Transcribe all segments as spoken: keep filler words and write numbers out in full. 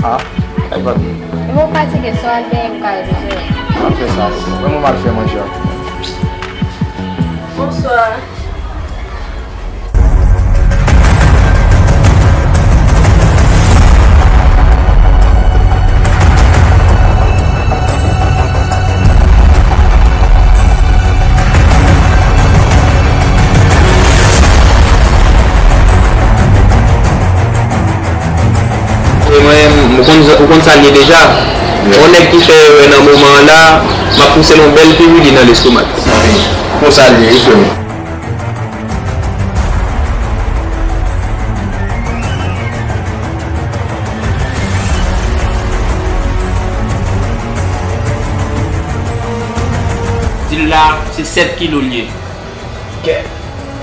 Ah, ay pa. Mwen fatige, swa al benyen m ka repoze. M ap fè sa. Mwen, mwen m al fè manje a. Bonswa. E mwen, ou konn, ou konn sa l ye deja. Yon nèg ki fè erè nan moman an la, m ap pouse l yon bèl pirili nan lestomak. Konsa l ye, wi, frè m. Dil la, se sèt kilo l ye. Kè!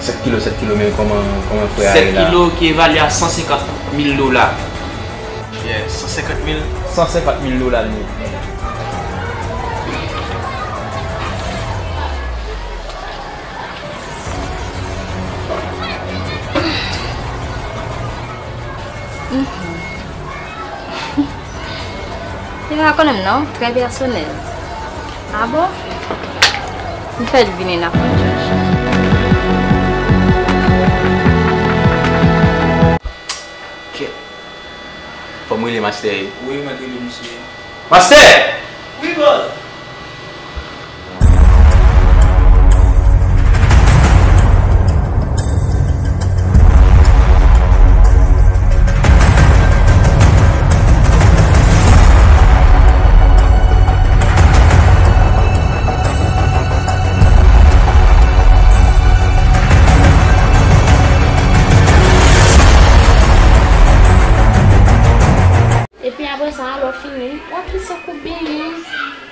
Sèt kilo, sèt kilo, men kòman, kòman frè a ye la? Sèt kilo ki evalye a san senkant mil dola. Yeah, san senkant mil. San senkant mil dola l ye. Mhm. Li pa konnen m non, trè pèsonèl. A bon? M fè l vini n ap pran chèch. Kèt. Fò m rele mastè wi. Wi, mwen t rele misye. Mastè! Wi, bòs. Epi apre sa, lè w fini, w ap plis tankou benyen,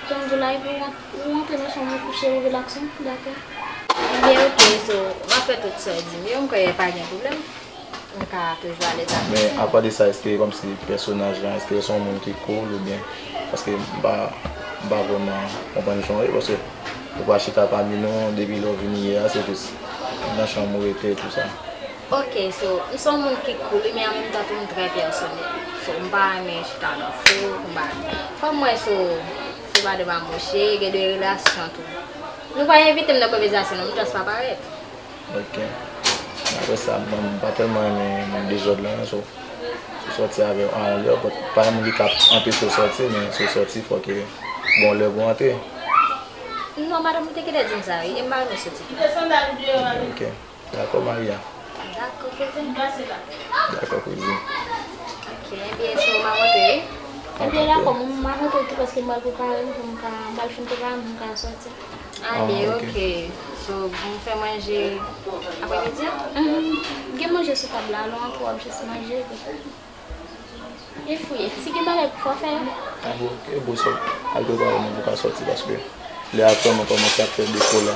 jan m di w la, epi w ant-, ou antre nan chanm ou kouche, ou rilakse, dakò? Ebyen, oke, so, m ap fè tout sa w di m yo, m kwè pa gen pwoblèm. M ka toujou alèz avèk sa. Men apa de sa, èske kòmsi pèsonaj lan, èske se yon moun ki cool oubyen, paske m pa, m pa vrèman konprann jan w ye, paske ou pa chita pami nou depi lè w vini yè a, se jis nan chanm ou rete, tou sa. Ok, so, m se yon moun ki cool, wi, men an menm tan tou m trè pèsonèl. So, m pa renmen chita nan fouk, m pa, fò m wè, so, se pa de mamoche, gen de relasyon tou. Nou pa envite m nan konvèsasyon, non, m just pa parèt. Ok. Apre sa, mwen, m pa tèlman renmen dezòd la, so, si w sòti avè a yon lè, but pa gen moun ki ka anpeche w sòti, men si w sòti, fòk gen yon lè pou w antre. Non, madanm, ou te gentan di m sa, wi, e m pa renmen sòti. Ok. Dakò, Maria. Dakò, kouzin. Dakò, kouzin. Ok, ebyen, so, m a monte, wi. Ebyen, dakò, m a monte tou paske m pral prepare m pou m ka, m pral fin prepare m pou m ka sòti. Ah, ok. So, pou m fè manje apremidi a? Mhm. Gen manje sou tab la, lè w antre w ap jis manje, epi. E fouye. Si gen bagay pou fè, fè yo. Ah bon, ok, bon, so, al prepare w pou w ka sòti, paske lè a kòman kòmanse ap fè defo la,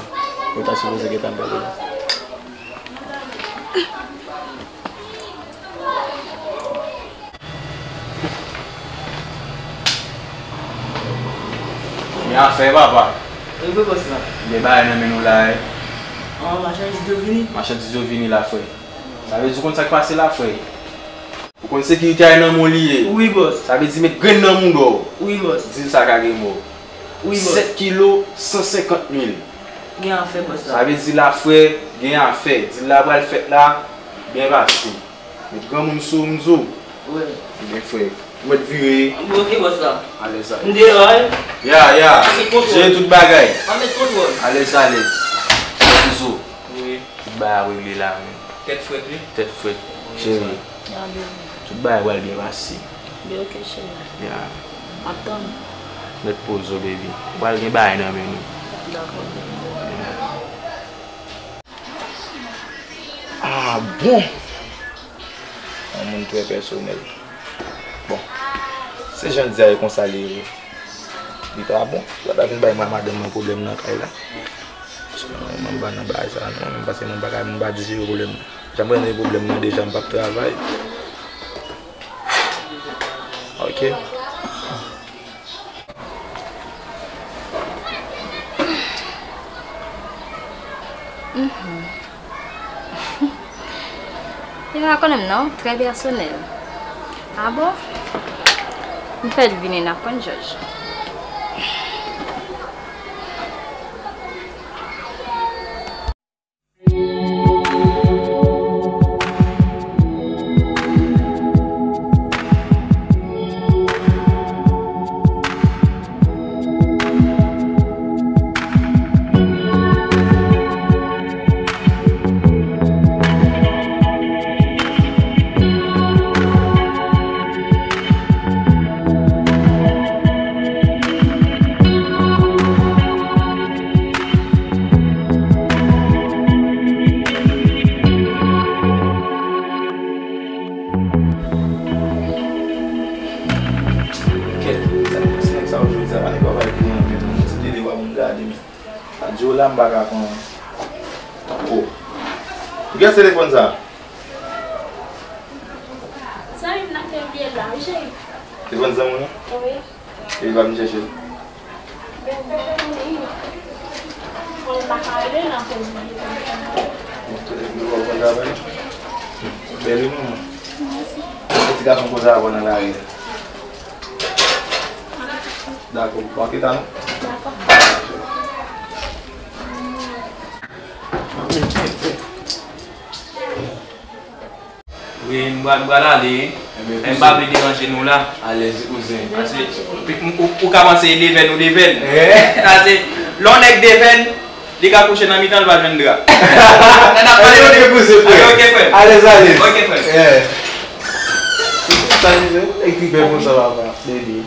yo ta sipoze gentan al prepare. Men afè, papa. Wi, bòs la. Gen bagay nan men nou la, wi. Ah, machandiz yo vini? Machandiz yo vini la, frè. Sa vle di, ou konn sa k pase la, frè? Ou konn sekirite a nan men w li ye. Wi, bòs. Sa vle di met grenn nan mouda w. Wi, bòs. Dil sa ka gen mò. Wi, bòs. Sèt kilo, san senkant mil. Gen afè, bòs la. Sa vle di la, frè, gen afè. Dil la pral fèt la, byen pase. Met granmoun sou w, m di w. Wi. Ebyen, frè, ou mèt vire. Ok, bòs la. Alèz, alèz. M deyò, wi. Ya, ya. Jere tout bagay. Alèz, alèz. Wi. Tout bagay ap regle la, men. Tèt frèt, wi. Tèt frèt, cheri. Ya, baby. Tout bagay pral byen pase. Byen, ok, cheri. Ya. M ap tann ou. Mèt poze w, baby. Ou pral gen bagay nan men nou. Dakò, baby. Ya. Ah, bon! Yon moun trè pèsonèl. Bon. Se jan di a, e konsa li ye. Li ta bon. Sa ta vin bay mwen, madanm mwen pwoblèm nan kay la. Mwen, mwen pa nan bagay sa a non, mwen, paske mwen pa ka, mwen pa di se yo pwoblèm nan. Jan mwen gen pwoblèm nan deja, m p ap travay. Ok. Mhm. Li pa konnen m non, trè pèsonèl. Ah bon? M fè l vini, n ap konn jòj. Kèt, se nèg sa yo jodi a, pa nèg yo bay pou mwen, men yon ti tele pa pou m gade, men. Sa di w la, m pa ka konn. Oh. Ou gen telefòn sa? Zanmi m nan te bliye l la, wi, cheri. Telefòn zanmi w lan? Wi. E li pa vin chèche l? Bon, m pa ka rele l ankò. Petèt li wè w konn travay. Bèl wi, manman. Ti gason poze avè w nan lari a. Dakò, w ap rete la non? Dakò. Wi, m pral, m pral ale. Ebyen, m pa vle deranje nou la. Alèz wi, kouzen. Paske, ou, ou, ou ka panse devèn ou devèn. Eh? Sa se, lè yon nèg devèn, li ka kouche nan mitan, li pa jwenn dra. N ap pale de kouzen, frè. Ok, frè. Alèz, alèz. Ok, frè. Eh. Sa li fè? Nèg ki bèl konsa, papa. Bebe.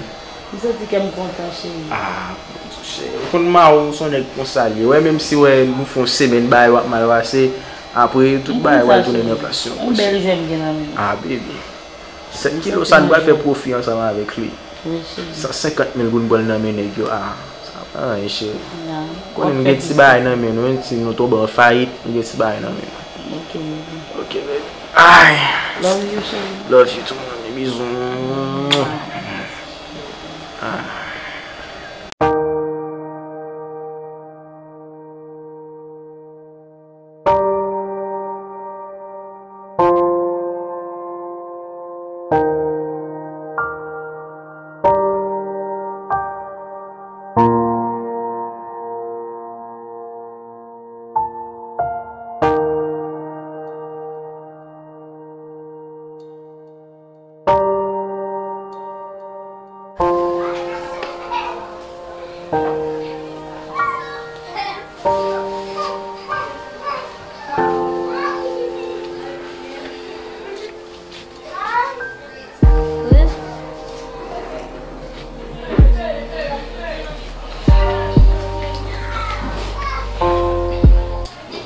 M santi kè m kontan, cheri. Ah, mon Dieu, cheri. Ou konn mari w se yon nèg konsa l ye. Wè, menm si wè nou fè yon semèn bagay w ap mal pase, apre tout bagay pral tounen nan plas yo. Yon bèl jwèt m gen nan men m. Ah, bebe. Sèt kilo sa, nou pral fè pwofi ansanm avèk li. Wi, cheri. San senkant mil goud m pral nan men nèg yo. Ah, sa pa anyen, cheri. Konnen nou gen ti bagay nan men nou, menm si nou tonbe an fayit, nou gen ti bagay nan men nou. Ok, bebe. Ok, bebe. Ay. Love you, cheri. Love you too, mami. Bizou.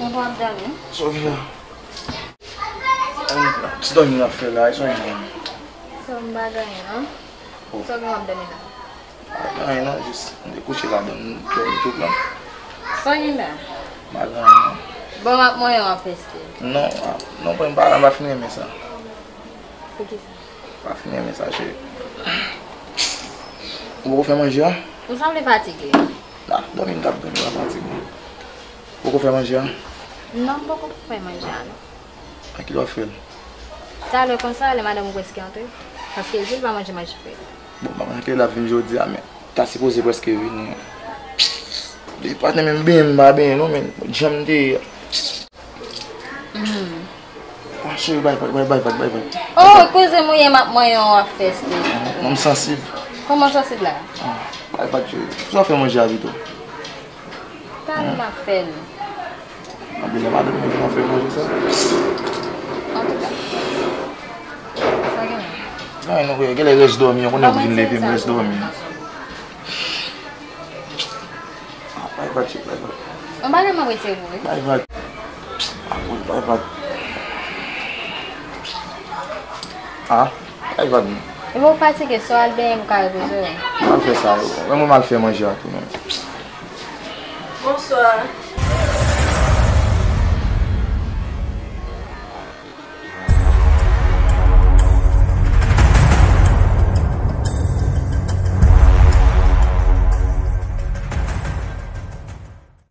Mwen pa ap dòmi. Sa w gen la? Ti dòmi n ap fè la, e sa w gen? Sa m pa gen anyen non. Oh. Sa w gen w ap dòmi la? Pa gen anyen non, jis m te kouche ladan m dòmi tout la. Sa w gen la? Pa gen anyen non. Bon, m ap manyen w ap feste. Non, a, non, mwen pa, m pa fin renmen sa. Poukisa? Pa fin renmen sa, cheri. Ou poko fè manje a? Ou sanble fatige. A, dòmi m t ap dòmi, pa fatige. Ou poko fè manje a? Non, m poko fè manje a non. A kilè w ap fè l? Talè konsa, lè madanm ou prèske antre. Paske l di l pa manje manje frèt. Bon, m pa konn kilè l ap vin jodi a, men ta sipoze prèske vini. Depi patnè menm benyen m pa benyen non, men jan m te ye. Hmm. Ah, cheri, bay vag, bay, bay vag, bay vag. Oh, kouzen mouye m ap manyen w ap feste. Non, m sansib. Kòman sansib la? Ah, bay vag, cheri. Sa w fè manje a pito? Talè m ap fè l. Anben, lè madanm mwen vin ap fè manje sa. Antouka. Sa gen? Gen anyen non, frè, genlè rès dòmi, ou konnen ou vin leve m rès dòmi. Ah, bay vag, cheri, bay vag. Yon bagay m ap retire pou ou, wi. Bay vag. Ah, wi, bay vag. Ah, bay vag non. Epi w fatige, sa w al benyen pou w ka repoze w. M al fè sa, wi. Mwen, mwen m al fè manje a tou, non. Bonswa.